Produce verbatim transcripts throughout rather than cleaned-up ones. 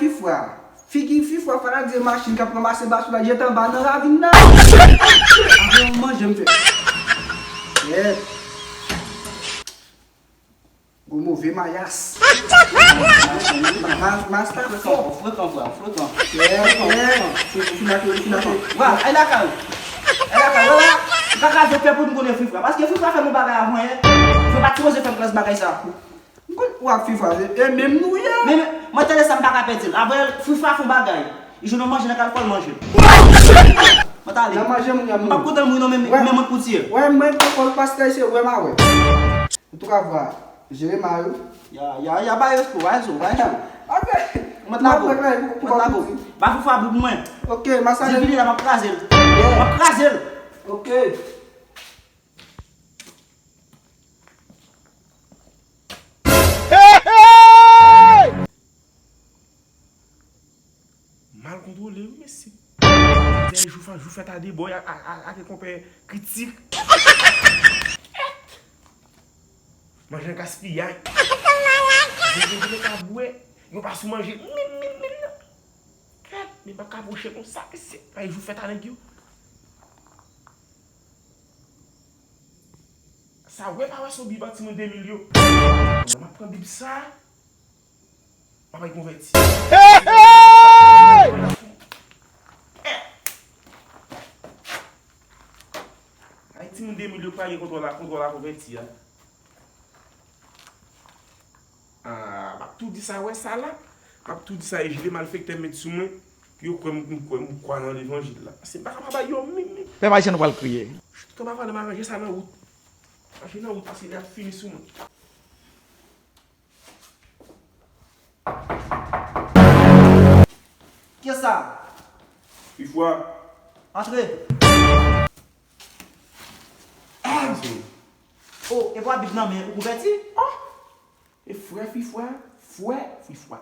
fifwa. Figi fifwa, fanatik machin k ap ranmase basou la, jete anba nan ravin nan. Avè yon manje m fè. Yèt. Gwo move mayas. Mas, mas ta fò. Frekan, frekan, frekan. Frekan, frekan. Frekan, frekan. Frekan, frekan. Wa, ay lakay ou. Ay lakay ou, wala. Ou ka kraze kè pou nou konnen fifwa. Paske fifwa fè nou bagay avan, yè. Fifwa pa t sipoze fè m klas bagay sa. M konn w ap fifwa, e menm nou ye. Men, men, mwen tande sa m pa ka pèdi l. Apre, fifwa fè yon bagay. Li jwenn yon manje nan kay fò l manje. Mwen t ale. Nan manje moun nan. M p ap kontan mouri non, men, men mwen k pou tiye. Wè, mwen poko l pastè se wè m a wè. Antouka vwa, jere ma yo. Ya, ya, ya, ba yo espo, ba yo espo, ba yo espo. Mwen t lago. Mwen t lago. Ba fifwa bout mwen. Ok, masale. Di vini la, m ap kraze l. M ap kraze l. Ok. Mal kontwole wi mesye. Dèyè jou fè, jou fè ta de bò a, a, a, a te konpè kritik. Manje an gaspiyay. Manje an ka bwè. Yo pa sou manje. Min, min, min nan. Kèt, men pa ka pwoche konsa mesye. Ay jou fè ta nèg yo. Sa wè pa wè sou bib a timoun de mil yo. Mwen m ap pran bib sa. M ap al konvèti. Ay timoun de mil yo pa gen kontwòl la, kontwòl la konvèti a. Ah, m ap tou di sa, wè sa la. M ap tou di sa, e jile malfektè met sou mwen. Pou yo kwè m, m kwè, m kwè nan levanjil la. Paske m pa ka pa bay yo menm, menm. Pè Majen, nou pral kriye. Tout an pa vale m aranje sa nan wout. Manje nan wout paske li ap fini sou mwen. Kiyès sa? Fifwa. Antre. Antre. Oh, e pa bib nan men ou konvèti? Oh! E frè Fifwa, frè Fifwa.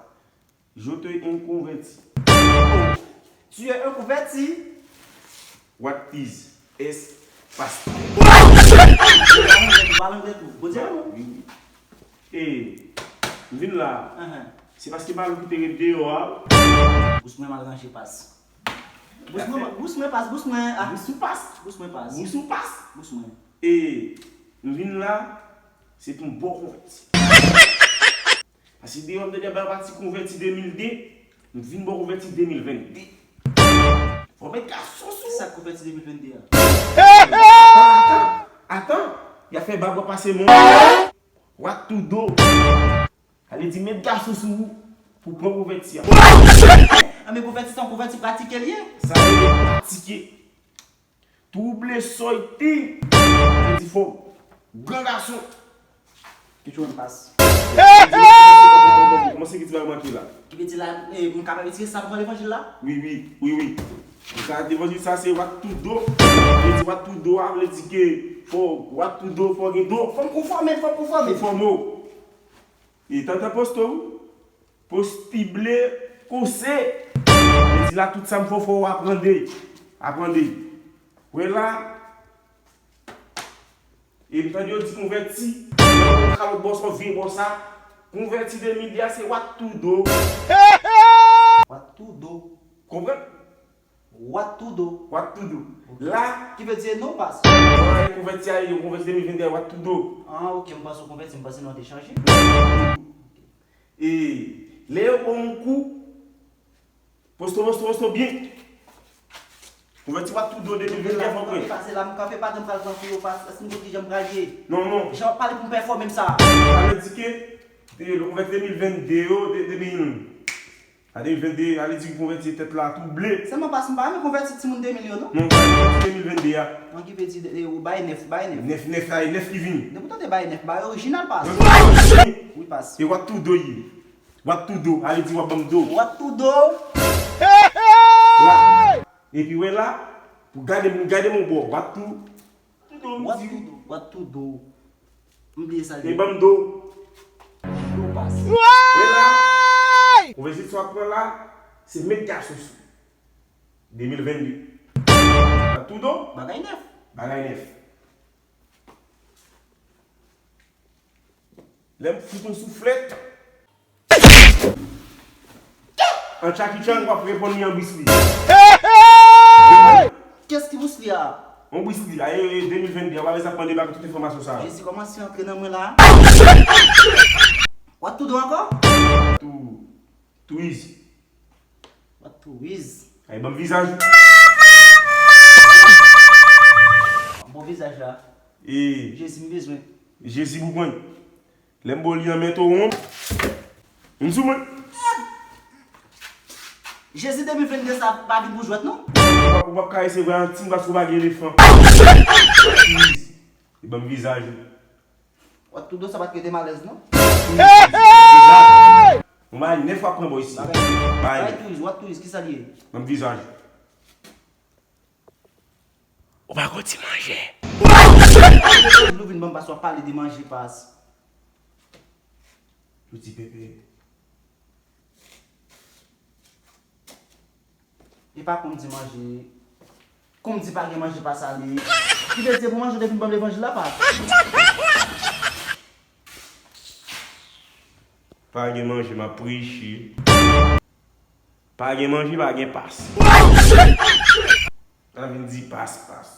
Je te un converti. Oh, tu es un converti? What is es pastor? Ou pale anglè tou. Bondye renmen w. Wi, wi. E, m vin la. Ahan. Se paske Malou ki te ret deyò a. Bous mwen mal ranje pas. Bous mwen, bous mwen pas, bous mwen. Ah. Bous ou pas? Bous mwen pas. Bous ou pas? Bous mwen. E, m vin la, se pou m ba w konvèti. Paske deyò m te deja ba w pati konvèti de mil de, m vin ba w konvèti de mil venn de. Fò w met gason sou ou. Sa k konvèti de mil venn de a? Atan, atan, atan. Y ap fè bab w ap pase men w. Wak tou do. Sa vle di met gason sou ou pou pran konvèti a. Anben konvèti sa yon konvèti pratike l ye. Sa vle di pratike. Trouble soy ti. Sa vle di fò w gran gason. Ki tchou an pas. Kòman se ki ti bagay manke la? Ki vle di la, eh, m kapab itilize sa pou pran levanjil la? Wi, wi, wi, wi. Sa levanjil sa se wak tou do. Vle di wak tou do a, vle di ke fò wak tou do, fò gen do. Fò m konfòme, fò m konfòme. Konfòme w. E tantan posto wi. Postible kose. Vle di la tout sa m fò fò w aprande. Aprande. Wè la. E m tande yo di konvèti. Kalòt bò sa, vye bò sa. Konvèti de mil de a, se Watudo. Watudo. Konprann? Watudo. Watudo. La. Ki vle di non, pas. Konvèti a, yo konvèti de mil vennde a, Watudo. Ah, ok, m panse w konvèti, m panse non te chanje. E lè yo ba w yon kou, posto, posto, posto byen. Konvèti Watudo de mil vennde a, fò w kwè. Pase la, m kanpe pa, m pral pran kou yo, pas. Èske m konn kijan m pral ye? Non, non. Jan w ap pale pou m pèfòme m sa. Sa vle di ke, e, konvèti de mil vennde yo, de, de mil, a de mil vennde, ale di konvèti tèt la tou ble. Sèlman pas m pa renmen konvèti timoun de mil yo, non? Non, konvèti de mil vennde a. An ki vle di, e, ou bay nèf, bay nèf. Nèf, nèf la, e nèf ki vini. Depi w tande bay nèf, bay orijinal pas. Wi, pas. E Watudo ye. Watudo, ale di w ap ban m do. Watudo. La. Epi wè la, pou gade m, gade m yon bò. Watu. Watudo, Watudo. M bliye sa. E ban m do. Do pas. Wè la. Konvèti sa w ap pran la, se met gason sou. De mil vennde. Watudo. Bagay nèf. Bagay nèf. Lè m fout yon souflèt. An Jackie Chan, w ap reponn li an Bruce Lee. Kiyès ki Bruce Lee a? Yon Bruce Lee, a, e, e, de mil vennde, w pa bezwen ap mande m tout enfòmasyon sa a. Jezi kòmanse antre nan mwen la. Watudo ankò? Tou, tou easy. Watudo easy. Ay, ban m vizaj. Bon vizaj la. E. Jezi m bezwen. Jezi pou mwen. Lè m ba w li an men towon. Vin sou mwen. Jezi de mil vennde sa pa vin pou jwèt non. Ou p ap, ou p ap karese vre an ti m paske w pa gen elefan. E ban m vizaj ou. Watudo sa pa t rete m alèz non. Mwen bay nèf w ap pran bò isi. Bagay. Bay. Bagay tourist, Watudo, kisa l ye? Ban m vizaj. Ou pa gon ti manje. Nou vin ban m pas w ap pale de manje pas. Yon ti pepe. E pa konn di manje. Konn di pa gen manje pa sale. Ki vle di pou manje w te fin ban m levanjil la pa. Pa gen manje, m ap preche. Pa gen manje, pa gen pas. Sa vin di pas, pas.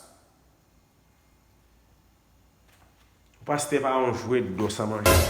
Pastè pa yon jwèt dòs a manje.